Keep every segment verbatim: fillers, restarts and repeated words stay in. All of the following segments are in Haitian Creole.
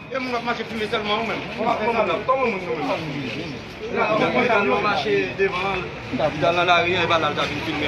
E moun ap mache filme sèlman ou menm. Kòman moun nan? Kòman moun nou menm? Yo mache devan kapital nan lari, e pa la l ta vin filme.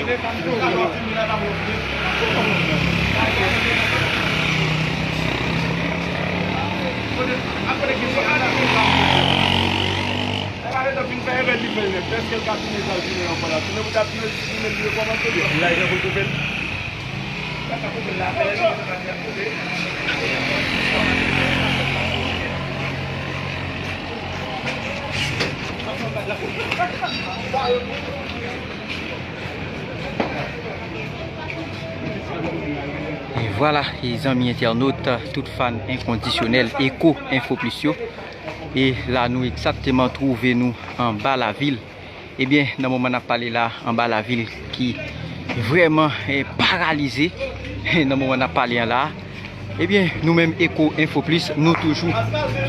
E vwala, e zanmi entènot, tout fan enkondisyonèl Eko Enfo Plis yo. E la nou egzakteman twouve nou anba lavil. Ebyen, nan moman n ap pale la, anba lavil ki vrèman, eh, paralize, nan moman n ap pale an la, ebyen, nou menm Eko Enfo Plis, nou toujou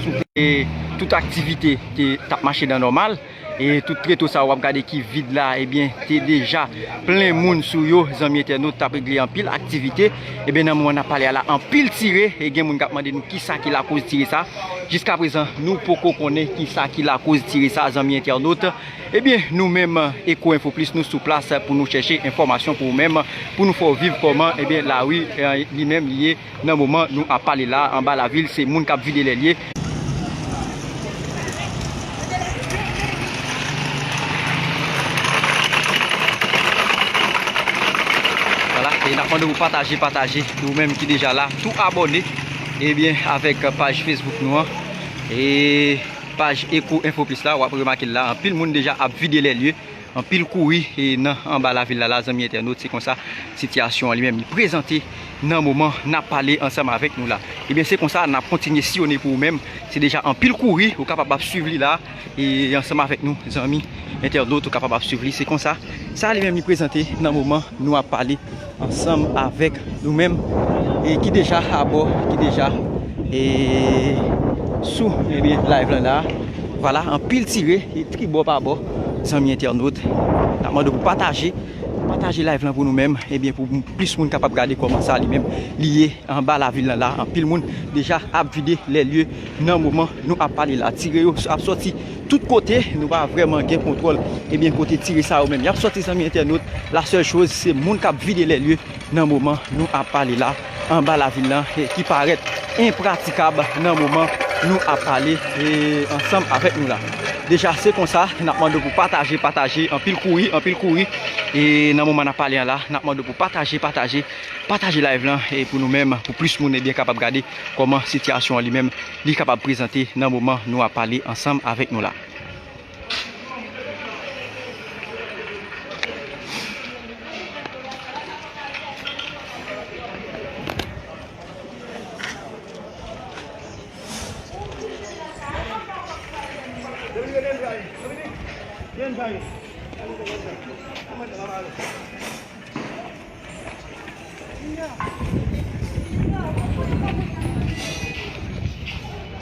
sou, eh, tout aktivite te, t ap mache nan nòmal. E tout treto sa w ap gade ki vid la, ebyen, te deja plen moun sou yo, zanmi entènot, t ap regle anpil aktivite. Ebyen, nan moman n ap pale a la, anpil tire, e gen moun k ap mande nou kisa ki lakoz tire sa. Jiskaprezan, nou poko konnen kisa ki lakoz tire sa, zanmi entènot. Ebyen, nou menm, Eko Enfo Plis, nou sou plas pou nou chèche enfòmasyon pou ou menm, pou nou fè w viv kòman, ebyen, lari, eh, li menm, li ye. Nan moman nou ap pale la, anba lavil, se moun k ap vide lè l ye. Vwala, e n ap mande w pou pataje, pataje, ou menm ki deja la, tou abòne, ebyen, avèk paj Facebook nou an. E paj Eko Enfo Plis la, w ap remake l la, anpil moun deja ap vide lè l ye. Anpil kouri, e, nan anba lavil la, la, zanmi entènot, se konsa sitiyasyon an li menm li prezante nan moman n ap pale ansanm avèk nou la. Ebyen, se konsa n ap kontinye siyone pou ou menm. Se deja anpil kouri, ou kapab ap swiv li la, e ansanm avèk nou, zanmi entènot, ou kapab ap swiv li. Se konsa sa li menm li prezante nan moman nou ap pale ansanm avèk nou menm, e ki deja abò, ki deja, e, sou, ebyen, live lan la. Vwala, anpil tire, e tribò pa bò, zanmi entènot. N ap mande w pou pataje, pataje live lan pou nou menm, ebyen, pou plis moun kapab gade kòman sa li menm li ye anba lavil lan la. Anpil moun deja ap vide lè l ye nan moman nou ap pale la. Tire yo ap sòti tout kote, nou pa vrèman gen kontwòl, ebyen, kote tire sa yo menm y ap sòti, zanmi entènot. La sèl choz, se moun k ap vide lè l ye nan moman nou ap pale la, anba lavil lan, e ki parèt enpratikab nan moman nou ap pale, e, ansanm avèk nou la. Deja, se konsa, n ap mande w pou pataje, pataje, anpil kouri, anpil kouri, e nan moman n ap pale an la, n ap mande w pou pataje, pataje, pataje live lan, e pou nou menm, pou plis moun, ebyen, kapab gade kòman sitiyasyon an li menm, li kapab prezante nan moman nou ap pale ansanm avèk nou la.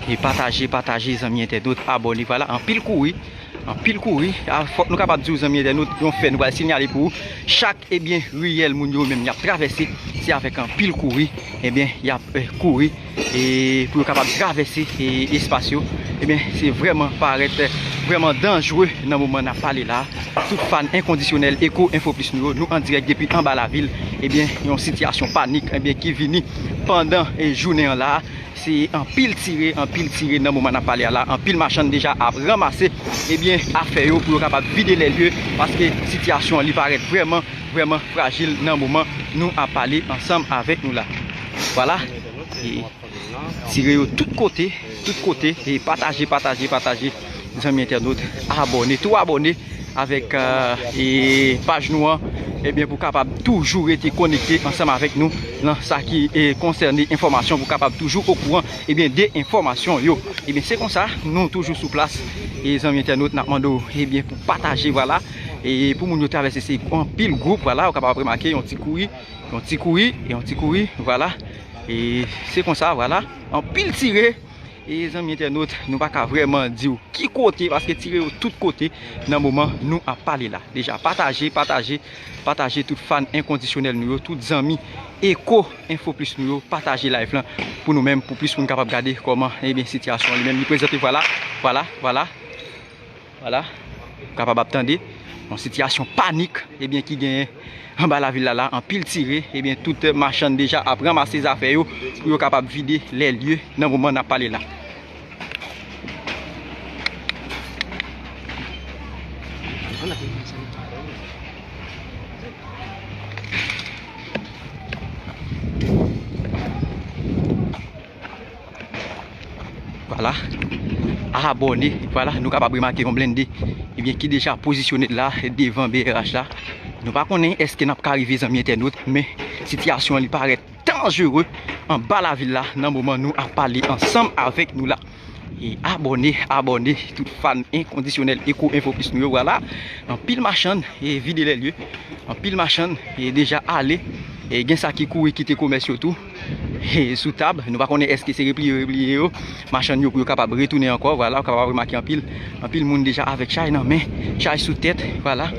E pataje, pataje, zanmi entènot, abòne. Vwala, anpil kouri, anpil kouri. A, fòk nou kapab di w, zanmi entènot, yon fè nou pral sinyale pou ou. Chak, ebyen, riyèl moun yo menm y ap travèse, se avèk anpil kouri, ebyen, y ap, eh, kouri, e pou yo kapab travèse, e, espas yo. Ebyen, se vrèman parèt, eh, vrèman danjre nan moman n ap pale la. Tout fan enkondisyonèl Eko Enfo Plis nou yo, nou an dirèk depi anba lavil. Ebyen, yon sitiyasyon panik, ebyen, ki vini pandan, e, jounen an la. Se anpil tire, anpil tire nan moman n ap pale a la. Anpil machann deja ap ranmase, ebyen, afè yo pou yo kapab vide lè l ye, paske sitiyasyon an li parèt vrèman, vrèman frajil nan moman nou ap pale ansanm avèk nou la. Vwala. E tire yo tout kote, tout kote, e pataje, pataje, pataje. Zanmi entènot, abòne, tou abòne avèk, eh, e paj nou an, ebyen, pou kapab toujou rete konekte ansanm avèk nou nan sa ki, eh, konsène enfòmasyon, pou kapab toujou okouran, ebyen, de enfòmasyon yo. Ebyen, se konsa, nou toujou sou plas, e zanmi entènot, n ap mande w, ebyen, pou pataje, vwala, e pou moun yo travèse, se anpil gwoup, vwala, ou kapab remake yon ti kouri, yon ti kouri, e yon ti kouri, vwala, e se konsa, vwala, anpil tire, E zanmi entènot, nou pa ka vrèman di w ki kote, paske tire yo tout kote nan moman nou ap pale la. Deja, pataje, pataje, pataje tout fan enkondisyonèl nou yo, tout zanmi Eko Enfo Plis nou yo, pataje live lan pou nou menm, pou plis moun kapab gade kòman, ebyen, sitiyasyon an li menm li prezante. Vwala, vwala, vwala. Vwala. Ou kapab ap tande yon sitiyasyon panik, ebyen, ki genyen anba lavil la la. Anpil tire, ebyen, tout machann deja ap ranmase zafè yo pou yo kapab vide lè lye nan moman n ap pale la. Vwala. Abòne. Vwala, nou kapab remake yon blende, ebyen, ki deja pozisyone la devan B R H la. Nou pa konnen èske n ap ka rive, zanmi entènot, men sitiyasyon an li parèt danjere anba lavil la nan moman nou ap pale ansanm avèk nou la. E abòne, abòne, tout fan enkondisyonèl Eko Enfo Plis nou yo, vwala. Anpil machann e vide lè lye. Anpil machann e deja ale. E gen sa ki kouri kite komès yo tou. E sou tab, nou pa konnen èske se repliye, repliye yo. Machann yo pou yo kapab retounen ankò, vwala, ou kapab remake anpil, anpil moun deja avèk chay nan men, chay sou tèt, vwala.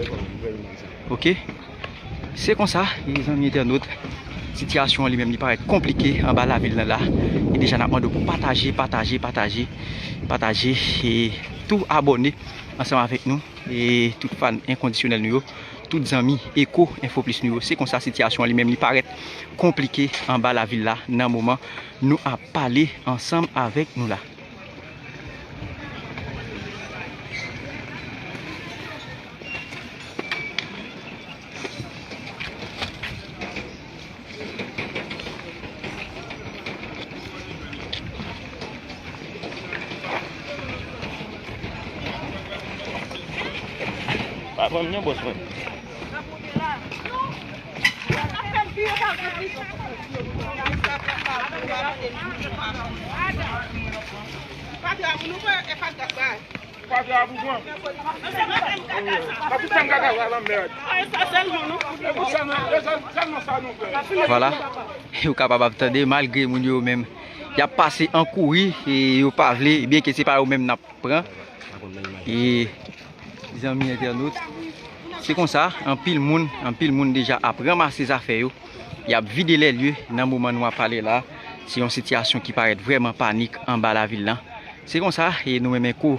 Ok. Se konsa, e zanmi entènot, sitiyasyon an li menm li parèt konplike anba lavil la la. E deja n ap mande w pou pataje, pataje, pataje, pataje, e tou abòne ansanm avèk nou, e tout fan enkondisyonèl nou yo, tout zanmi Eko Enfo Plis nou yo. Se konsa sitiyasyon an li menm li parèt konplike anba lavil la nan moman nou ap pale ansanm avèk nou la. Pa pran m non, bòs mwen. Vwala, ou kapab ap tande, malgre moun yo menm, y ap pase an kouri, e yo pa vle, byenke se pa yo menm n ap pran. E zanmi entènot, se konsa, anpil moun, anpil moun deja ap ranmase zafè yo. Y ap vide lè lye nan moman nou ap pale la. Se yon sitiyasyon ki parèt vrèman panik anba lavil lan. Se konsa, e nou menm Eko,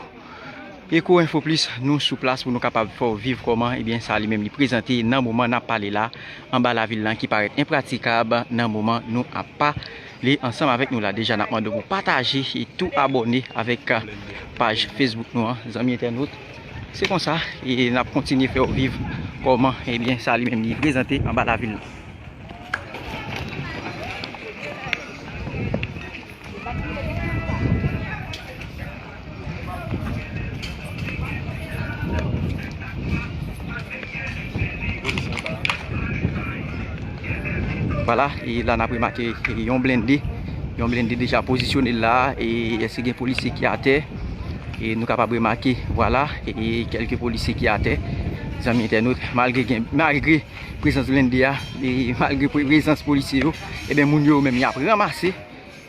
Eko Enfo Plis, nou sou plas pou nou kapab fè w viv kòman, ebyen, sa li menm li prezante nan moman n ap pale la, anba lavil lan ki parèt enpratikab nan moman nou ap pale ansanm avèk nou la. Deja, n ap mande w pou pataje e tou abòne avèk, a, paj Facebook nou an, zanmi entènot. Se konsa, e n ap kontinye fè w viv kòman, ebyen, sa li menm li prezante anba lavil lan. Vwala, e la n ap remake, e, yon blende. Yon blende deja pozisyone la, e èske gen polisye ki atè? E nou kapab remake, vwala, e kèlke polisye ki atè. Zanmi entènot, malgre gen, malgre prezans blende a, e malgre pre-, prezans polisye yo, ebyen, moun yo menm, y ap ranmase,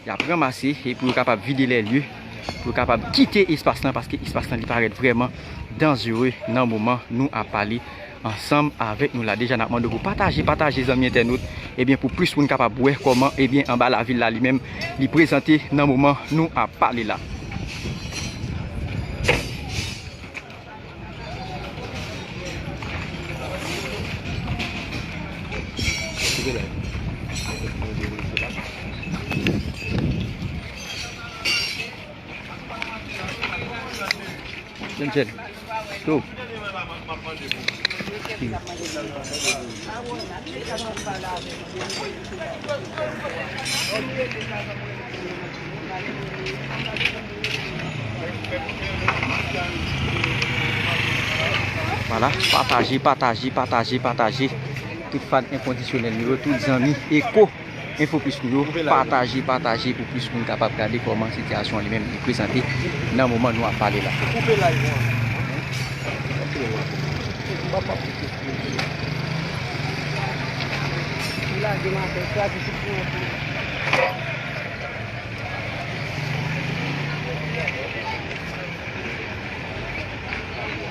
y ap ranmase, e pou yo kapab vide lè lye, pou yo kapab kite espas lan, paske espas lan li parèt vrèman danjere nan moman nou ap pale ansanm avèk nou la. Deja, n ap mande w pou pataje, pataje, zanmi entènot, ebyen, pou plis moun kapab wè kòman, ebyen, anba lavil la li menm, li prezante nan moman nou ap pale la. Chen, chen. Tou. Vwala, pataje, pataje, pataje, pataje. Tout fan enkondisyonèl nou yo, tout zanmi Eko Enfo Plis nou yo, pataje, pataje pou plis moun kapab gade kòman sitiyasyon an li menm li prezante nan moman nou ap pale la.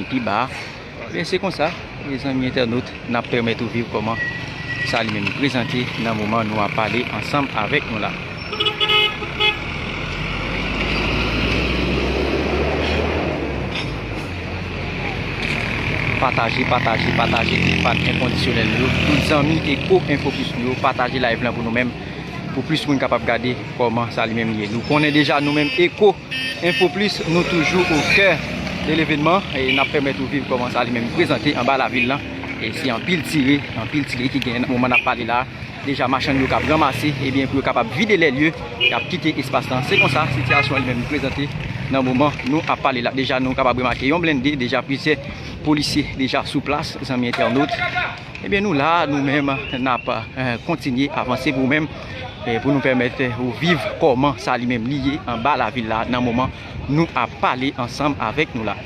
vini pi ba a. Ebyen, se konsa, mezanmi entènot, n ap pèmèt ou viv kòman sa li menm prezante nan moman nou ap pale ansanm avèk nou la. Pataje, pataje, pataje tout fan enkondisyonèl nou yo, tout zanmi Eko Enfo Plis nou yo, pataje live lan pou nou menm, pou plis moun kapab gade kòman sa li menm li ye. Nou konnen deja nou menm Eko Enfo Plis, nou toujou o kè de levenman e n ap pèmèt ou viv kòman sa li menm prezante anba lavil lan. E se anpil tire, anpil tire ki genyen nan moman n ap pale la. Deja machann yo k ap ranmase, ebyen, pou yo kapab vide lè lye, y ap kite espas lan. Se konsa sitiyasyon an li menm prezante nan moman nou ap pale la. Deja nou kapab remake yon blende, deja plizyè polisye deja sou plas, zanmi entènot. Ebyen, nou la, nou menm, n ap, eh, kontinye avanse pou menm, eh, pou nou pèmèt, eh, ou viv kòman sa li menm li ye anba lavil la nan moman nou ap pale ansanm avèk nou la.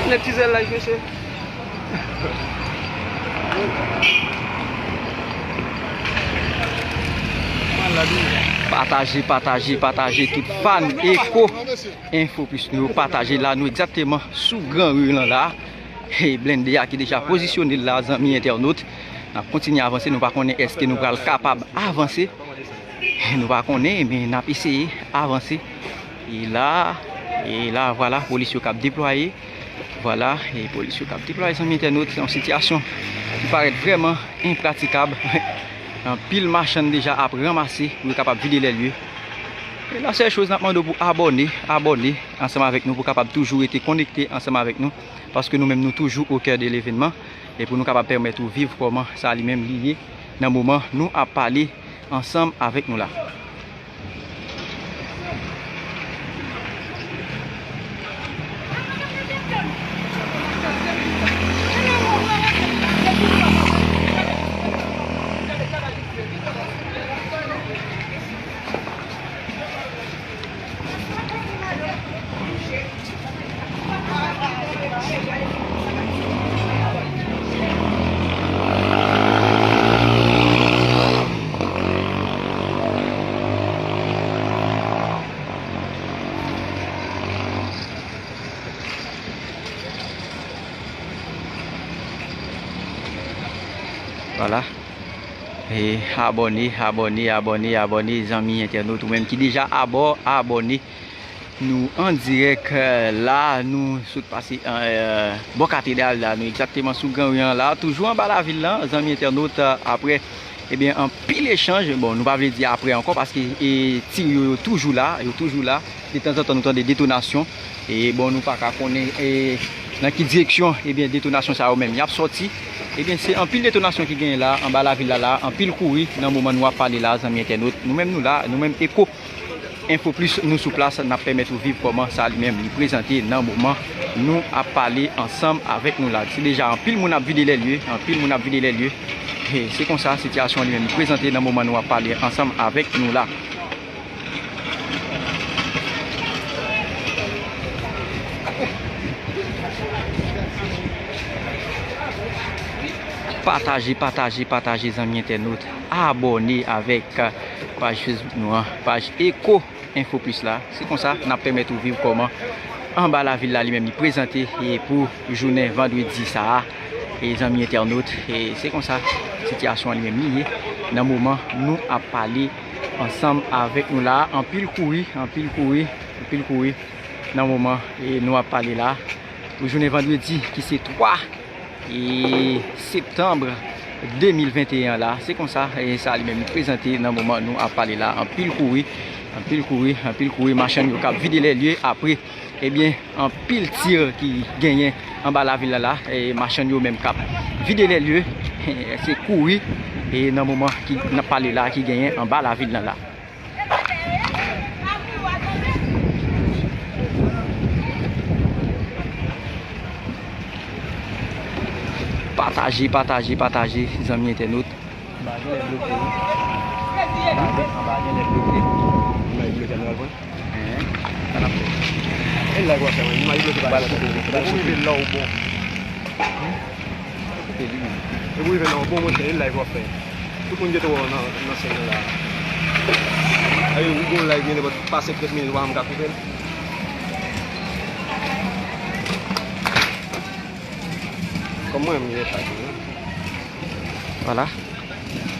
Nèg ti zèl la, mesye. Pataje, pataje, pataje tout fan Eko Enfo Plis nou yo, pataje la, nou egzakteman sou gran ri lan la. E blende a ki deja pozisyone la, zanmi entènot. N ap kontinye avanse, nou pa konnen èske nou pral kapab avanse. Nou pa konnen, men n ap eseye avanse. E la, e la, vwala, polis yo k ap deplwaye. Vwala, e polis yo k ap deplwaye, zanmi entènot. Se yon sitiyasyon ki parèt vrèman enpratikab. Anpil machann deja ap ranmase pou yo kapab vide lè lye. E la sèl choz n ap mande w pou abòne, abòne ansanm avèk nou, pou kapab toujou rete konekte ansanm avèk nou, paske nou menm nou toujou o kè de levenman, e pou nou kapab pèmèt ou viv kòman sa li menm li ye nan moman nou ap pale ansanm avèk nou la. Vwala. E abòne, abòne, abòne, abòne, zanmi entènot, ou menm ki deja abò, abòne. Nou an dirèk, eh, la, nou sot pase, eh, bò katedral la, nou egzakteman sou gran ri an la, toujou anba lavil lan, zanmi entènot, eh, apre, ebyen, anpil echanj, bon, nou pa vle di apre ankò, paske, e, tir yo, yo toujou la, yo toujou la, detanzantan nou tande detonasyon, e, bon, nou pa ka konnen, e, nan ki direksyon, ebyen, detonasyon sa yo menm, y ap sòti, ebyen, se anpil detonasyon ki genyen la, anba lavil la, la, anpil kouri, nan moman nou ap pale la, zanmi entènot, nou menm nou la, nou menm Eko Enfo Plis, nou sou plas, n ap pèmèt ou viv kòman sa li menm li prezante nan moman nou ap pale ansanm avèk nou la. Se deja anpil moun ap vide lè lye, anpil moun ap vide lè lye. E se konsa sitiyasyon li menm li prezante nan moman nou ap pale ansanm avèk nou la. Pataje, pataje, pataje, zanmi entènot. Abòne avèk paj Facebook nou an, paj Eko Enfo Plis la. Se konsa n ap pèmèt ou viv kòman anba lavil la li menm li prezante, e pou jounen vandredi sa a. E zanmi entènot, e se konsa sitiyasyon an li menm li ye nan moman nou ap pale ansanm avèk nou la. Anpil kouri, anpil kouri, anpil kouri nan moman, e, nou ap pale la. Pou jounen vandredi ki se twa e septanm de mil venteyen an la. Se konsa, e, sa li menm prezante nan moman nou ap pale la. Anpil kouri, anpil kouri, anpil kouri. Machann yo k ap vide lè lye apre, ebyen, anpil tir ki genyen anba lavil la la. E, machann yo menm k ap vide lè lye, se kouri, e, nan moman ki n ap pale la ki genyen anba lavil la la. Pataje, pataje, pataje, zanmi entènot. Anba genlè bloke wi. Anba gen, anba genlè bloke. Anba bloke, nou al pran. Hein? Sa n ap fè? E live w ap fè, wi. Imaj bloke pa. Ou rive la w bon. Koupe li menm. Depi w rive nan yon bon montè, e live w ap fè. Tout moun gentan wè w nan, nan sèn nan la. Ayo, ou gon live gen nenpòt pa senk trant minit, ou pa janm ka koupe l. Kòm mwen menm, m gen chak jou, non? Vwala.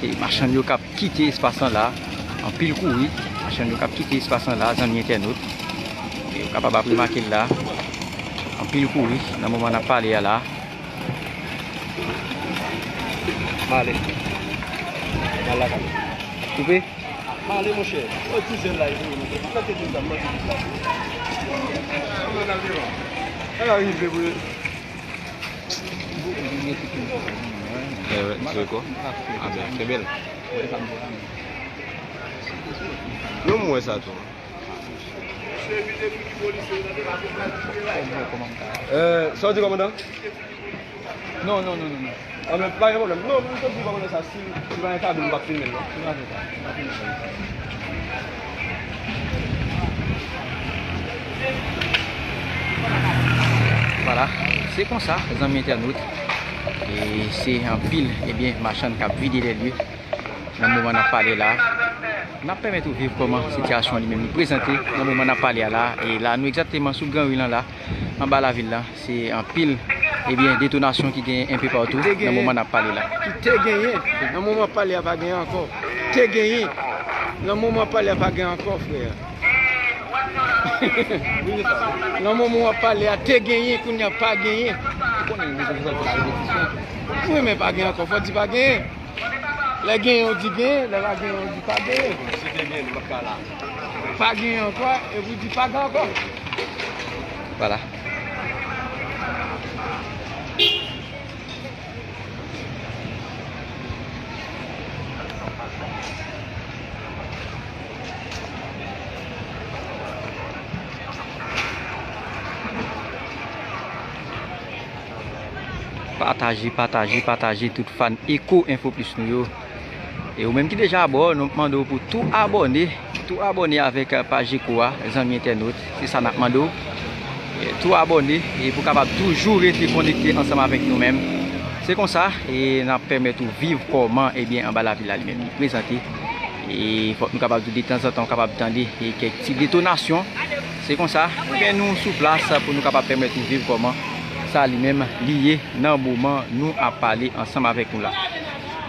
E machann yo k ap kite espas lan la. Anpil kouri, Machann yo k ap kite espas lan la, zanmi entènot. E ou kapab ap remake l la. Anpil kouri nan moman n ap pale a la. M ale. M al lakay mwen. Koupe? M ale, monchè. Yon ti zèl la, e pou mwen. Mwen te di sa, mwen te di sa. Sa ka rive pou yo. Eh, ouais, c'est quoi? Ah ben, c'est belle. Non, mwen sa tou. Euh, sa w di, kòmandan? Non, non, non, non, non. Ah, men pa gen pwoblèm. Non, m te di kòmandan sa, si, si pa gen kado, m p ap filme l, non. Si pa gen kado, m p ap filme l. Vwala, se konsa, zanmi entènot. E se anpil, ebyen, machann k ap vide lè lye. Nan moman n ap pale la, n ap pèmèt ou viv kòman sitiyasyon an li menm li prezante nan moman n ap pale a la. E la, nou egzakteman sou gran ri lan la, anba lavil lan. Se anpil, ebyen, detonasyon ki genyen enpe patou nan moman n ap pale la. Ki te genyen, nan moman pale a pa genyen ankò. Te genyen, nan moman pale a pa genyen ankò, frè. Nan moman w ap pale a, te genyen, kounye a pa genyen. Ou konnen, nou te fè sa pou la repetisyon. Wi, men pa genyen ankò, fò di pa genyen. Lè genyen, ou di genyen, lè pa genyen, ou di pa genyen. Si te genyen, nou pa t ka la. Pa genyen ankò, epi w di pa gen ankò. Vwala. Pataje, pataje, pataje tout fan Echo Info Plus nou yo. E ou menm ki deja abò, nou mande w pou tou abòne, tou abòne avèk paj Echo a, zanmi entènot. Se sa n ap mande w. E tou abòne, e pou kapab toujou rete konekte ansanm avèk nou menm. Se konsa, e n ap pèmèt ou viv kòman, ebyen, anba lavil la li menm li prezante. E fòk nou kapab di detanzantan, ou kapab tande, e kèk ti detonasyon. Se konsa, men nou sou plas pou nou kapab pèmèt ou viv kòman sa li menm li ye nan moman nou ap pale ansanm avèk nou la.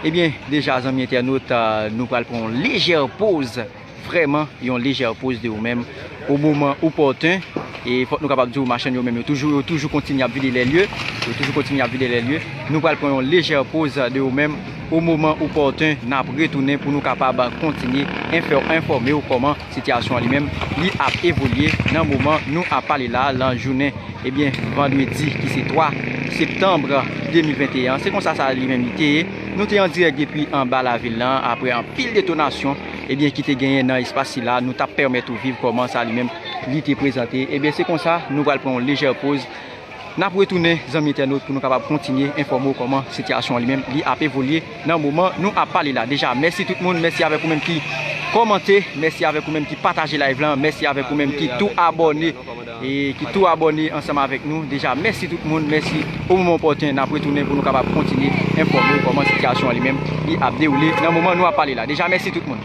Ebyen, deja, zanmi entènot, nou pral pran yon lejè poz, vrèman yon lejè poz de ou menm, o moman opòten. E fòk nou kapab di w, machann yo menm, yo toujou, yo toujou kontinye ap vide lè lye. Yo toujou kontinye ap vide lè lye. Nou pral pran yon lejè poz de ou menm, o moman opòten, n ap retounen pou nou kapab kontinye enfò-, enfòme w kòman sitiyasyon an li menm, li ap evolye nan moman nou ap pale la, lan jounen, ebyen, vandredi, ki se twa septanm de mil venteyen an. Se konsa sa li menm li te ye. Nou te an dirèk depi anba lavil lan, apre anpil detonasyon, ebyen, ki te genyen nan espas sila, nou t ap pèmèt ou viv kòman sa li menm li te prezante. Ebyen, se konsa, nou pral pran yon lejè poz. N ap retounen, zanmi entènot, pou nou kapab kontinye enfòme w kòman sitiyasyon an li menm, li ap evolye nan moman nou ap pale la. Deja, mèsi tout moun, mèsi avèk ou menm ki kòmante, mèsi avèk ou menm ki pataje live lan, mèsi avèk ou menm ki tou abòne, e ki tou abòne ansanm avèk nou. Deja, mèsi tout moun, mèsi. O moman opòten, n ap retounen pou nou kapab kontinye enfòme w kòman sitiyasyon an li menm, li ap dewoule nan moman nou ap pale la. Deja, mèsi tout moun.